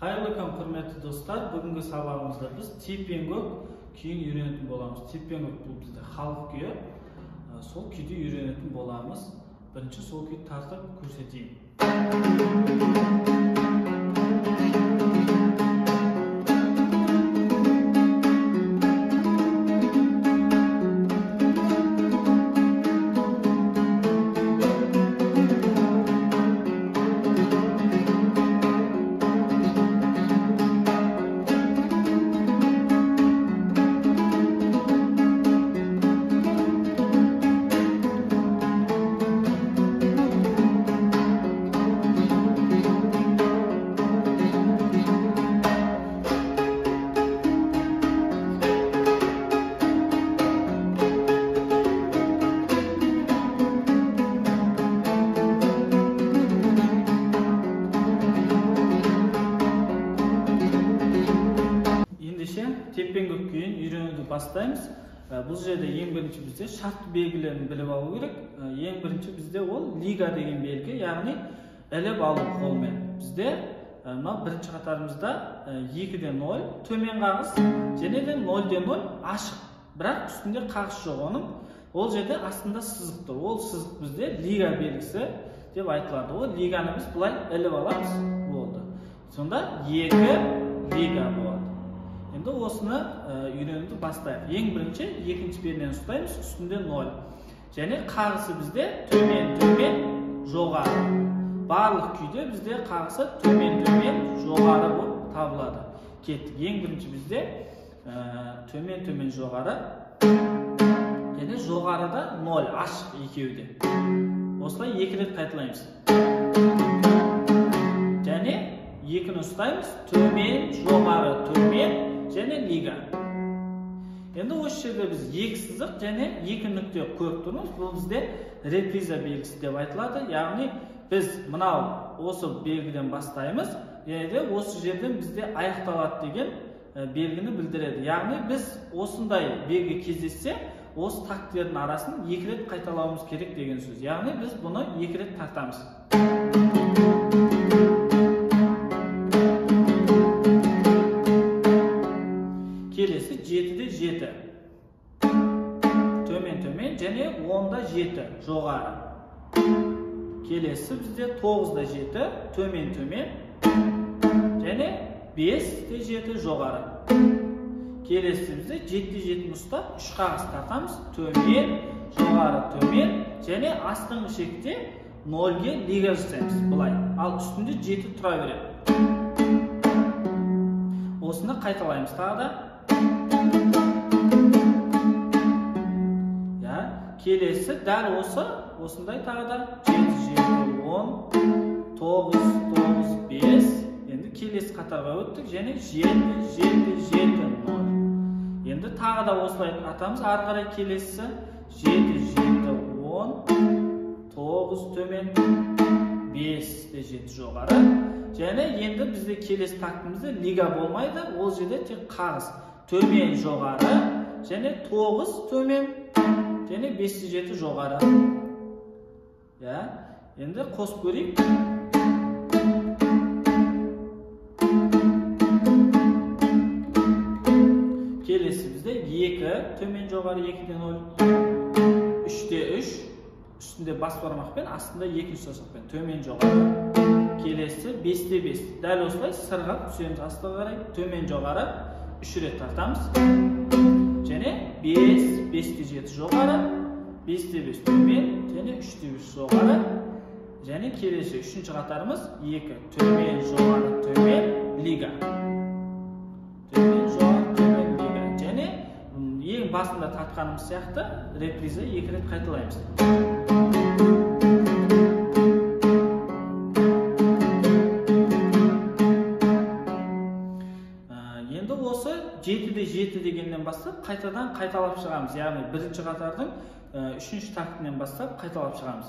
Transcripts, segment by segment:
Қайырлы күн, құрметті достар. Бүгінгі сабағымызда біз Теппен-көк күйін үйренетін боламыз. Теппен-көк бұл бізде халық күйі. Сол күйді үйренетін боламыз. Бірінші сол күйді тартып көрсетейін. Теппен-көк күйін үйренуді бастаймыз. Бұл жерде ең бірінші бізде шарт белгілерін біліп алу керек. Ең бірінші бізде ол лига деген белгі, яғни іліп алу қолмен. Бізде мынау бірінші қатарымызда 2-де 0 төмен қағыс және де 0-де 0 ашық, бірақ үстінде қағыс жоқ оның. Ол жерде астында сызық тұр. Ол сызық бізде лига белгісі деп айтылады. Ол лиганы біз былай іліп аламыз, болды. Сонда 2 лига болады. Енді осыны үйренуді бастайық. Ең бірінші екінші пернені ұстаймыз, үстінде 0. Және қағысы бізде төмен, төмен, жоғары. Барлық күйде бізде қағысы төмен, төмен, жоғары болып табылады. Кеттік. Ең бірінші бізде төмен, төмен, жоғары. Және жоғарыда 0, ашық екеуі де. Осылай екі рет қайталаймыз. Және екіні ұстаймыз, төмен, жоғары, төмен және лига. Енді осы жерде біз екі сызық және екі нүкте көріп тұрмыз. Бұл бізде реприза белгісі деп айтылады. Яғни біз мынау осы белгіден бастаймыз, және де осы жерден бізде аяқталады деген белгіні білдіреді. Яғни біз осындай белгі кездессе, осы тактілердің арасын екі рет қайталауымыз керек деген сөз. Яғни біз бұны екі рет тартамыз. Келесі 7-де 7. Төмен, төмен және 10-да 7 жоғары. Келесі бізде 9-да 7 төмен, төмен және 5-де 7 жоғары. Келесі бізде 7-де 7 ұстап 3 қағыс тартамыз. Төмен, жоғары, төмен және астыңғы шекте 0-ге лига жасаймыз былай. Ал үстінде 7 тұра береді. Осыны қайталаймыз тағы да. Келесі дәл осы, осындай тағы да 7, 7, 10, 9, 9, 5. Енді келесі қатарға өттік және 7, 7, 7, 0. Енді тағы да осылай атамыз. Ары қарай келесі 7, 7, 10, 9 төмен, 5-де 7 жоғары. Және енді бізде келесі тактімізде лига болмайды, ол жерде тек қағыс. Төмен, жоғары және 9 төмен және 5-де 7 жоғары. Енді қосып көрейік. Келесі бізде 2 төмен жоғары 2-де 0, 3-де 3, үстінде бас бармақпен, астында екінші саусақпен төмен жоғары. Келесі 5-де 5. Дәл осылай сырғап түсеміз астыға қарай, төмен жоғары 3 рет тартамыз. Және 5, 5-де 7 жоғары, 5-де 5 төмен, және 3-де 3 жоғары. Және келесі үшінші қатарымыз 2 төмен, жоғары, төмен, лига. Төмен, жоғары, төмен, лига. Және ең басында тартқанымыз сияқты реприза екі рет қайталаймыз. Енді осы 7-де 7 дегеннен бастап қайтадан қайталап шығамыз. Яғни бірінші қатардың үшінші тактінен бастап қайталап шығамыз.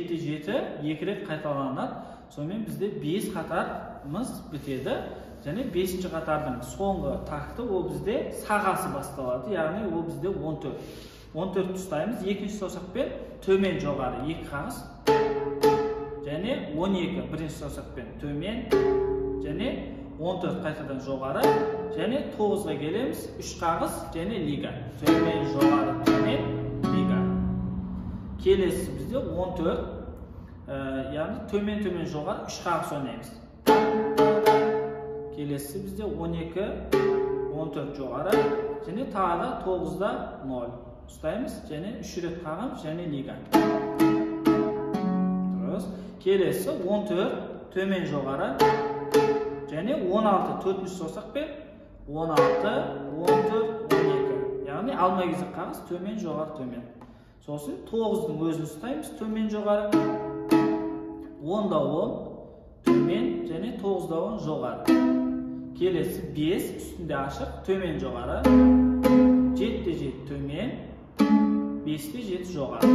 7-те 7 2 рет қайталанады. Сонымен бізде 5 қатарымыз бітеді. Және 5-ші қатардың соңғы такты ол бізде сағасы басталады, яғни ол бізде 14. 14 ұстаймыз, екінші саусақпен төмен жоғары 2 қағыс және 12 бірінші саусақпен төмен және 14 қайтадан жоғары және 9-ға келеміз, 3 қағыс және лига. Төмен жоғары төмен лига. Келесі бізде 14, яғни төмен төмен жоғары 3 қағыс ойнаймыз. Келесі бізде 12, 14 жоғары және тағы да 9-да 0 ұстаймыз және 3 рет қағамыз және лига. Дұрыс. Келесі 14 төмен жоғары және 16 төртінші саусақпен 16, 14, 12. Яғни алма кезек қағыс төмен жоғары төмен. Сосын 9-дың өзін ұстаймыз төмен жоғары, 10-да 10 төмен және 9-да 10 жоғары. Келесі 5 үстінде ашық төмен жоғары, 7-те 7 төмен, 5-те 7 жоғары.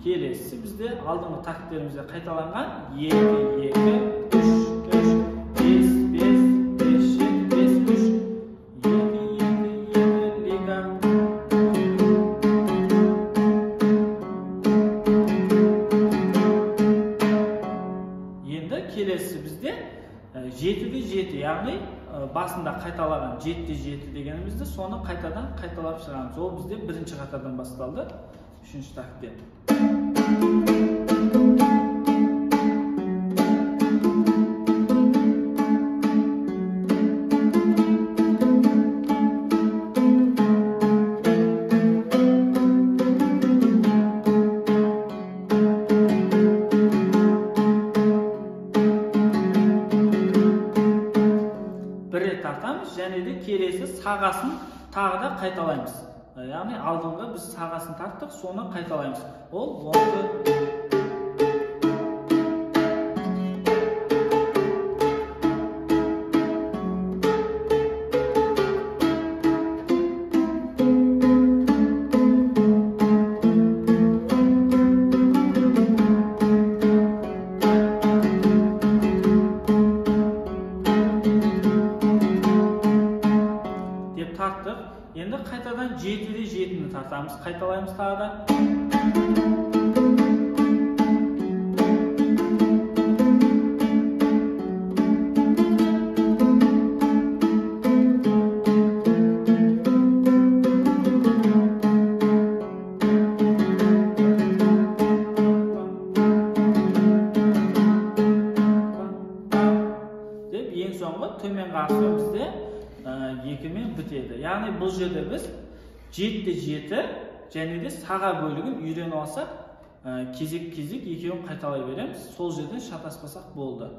Келесі бізде алдыңғы такттерімізде қайталанған 2, 2, 3, 3, 5, 5, 5, 7, 5, 3, 2, 2, 2, лига. Енді келесі бізде 7-де 7, яғни басында қайталаған 7-де 7 дегенімізді соны қайтадан қайталап шығамыз. Ол бізде бірінші қатардан басталды, 3-ші тактен. Тартамыз және де келесі сағасын тағы да қайталаймыз. Яғни алдыңғы біз сағасын тарттық, соны қайталаймыз. Ол 14. Тарттық. Енді қайтадан 7-де 7-ні тартамыз, қайталаймыз тағы да. Деп ең соңғы төмен қағыспен бізде 2-мен бітеді. Яғни бұл жерде біз 7-те 7 және де саға бөлігін үйреніп алсақ, кезек-кезек екеуін қайталай береміз. Сол жерден шатаспасақ болды.